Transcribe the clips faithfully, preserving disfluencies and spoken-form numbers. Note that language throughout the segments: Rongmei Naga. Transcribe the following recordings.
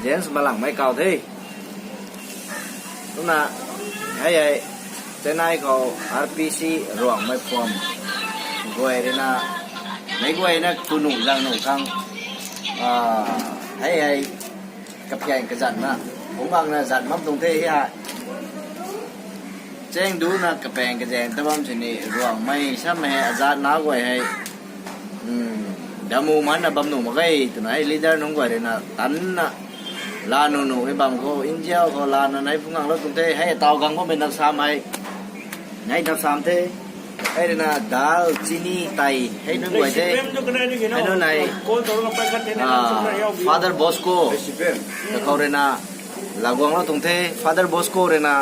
James Malangmei kau the. Kumna, hei hei, Chennai khou R P C Ruangmei phom guay ruina, meic guayna tu nuh zang nuh khang, hei hei, kaphian kazanna, kumna zan bam tuang the hei. Chengduna kapaeng kazaeng ta bam sini Ruangmei samei hei azat na guay hei, damu manna bam nuh mak ge twna hei leader nunc guay ruina tanna, laa nuh nuh e bam khou, India khou lana nai phungc ganglou tuang the, hei taw gang bammei nap samei, nai nap sam the, hei ruina dal, chini, tei, hei nunc guay the, hei nunc nai, Father Bosco, kakhou ruina, laguanglou tuang the, Father Bosco ruina,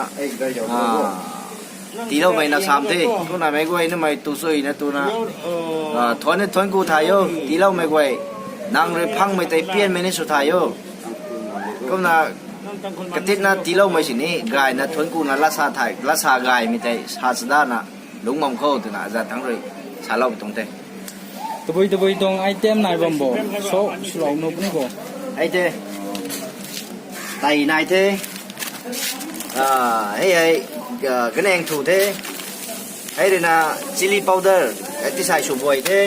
tiiloumei nap sam the, kumna meic guay namei tu suina tuna, thuan ni thuanc ku thay o, tiiloumei guay, nang rui phangmei tei pianmei ni sw thay o. Kumna, katitna tiiloumei sini, gayna thuanc kuna latsa thay, latsa gaymei tei, sa chadana, lungc bam khou twna azat thangc rui, salou tuang the. Tabui tabui tuang item nai bam bo, so, swlou nuh puni bo. Hei the, tei nai the, hei hei, ganeng thu the, hei ruina chili powder, tisai sw buay the,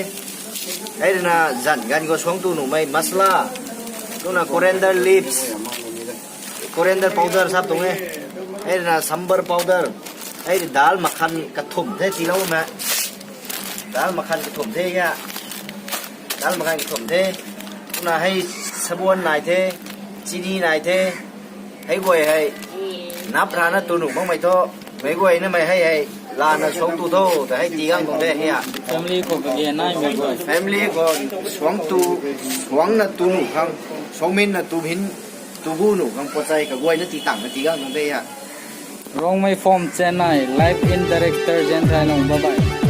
hei ruina zan ganv khou suangc tu nuhmei masala, kumna coriander leaves, coriander powder sap tuang e, hei ruina sambar powder, hei rui dal makhan kathumh the tiiloumei, dal makhan kathumh the ya, dal makhan kathumh the, kumna hei sabuan nai the, chini nai the, hei guay hei, nap rana tu nuh makmei thu, meic guay namei hei hei, lana suangc tu tho ta hei tii gang tuang the hei a. Family khou kage naimei guay, family khou suangc tu, suangcna tu nuh khang, suangcminna tu hin, tu gu nuh khang pachai kaguayna tii tangna tii gang tuang the a. Rongmei Phom Chennai, live in director Zenthai Nung, bye bye.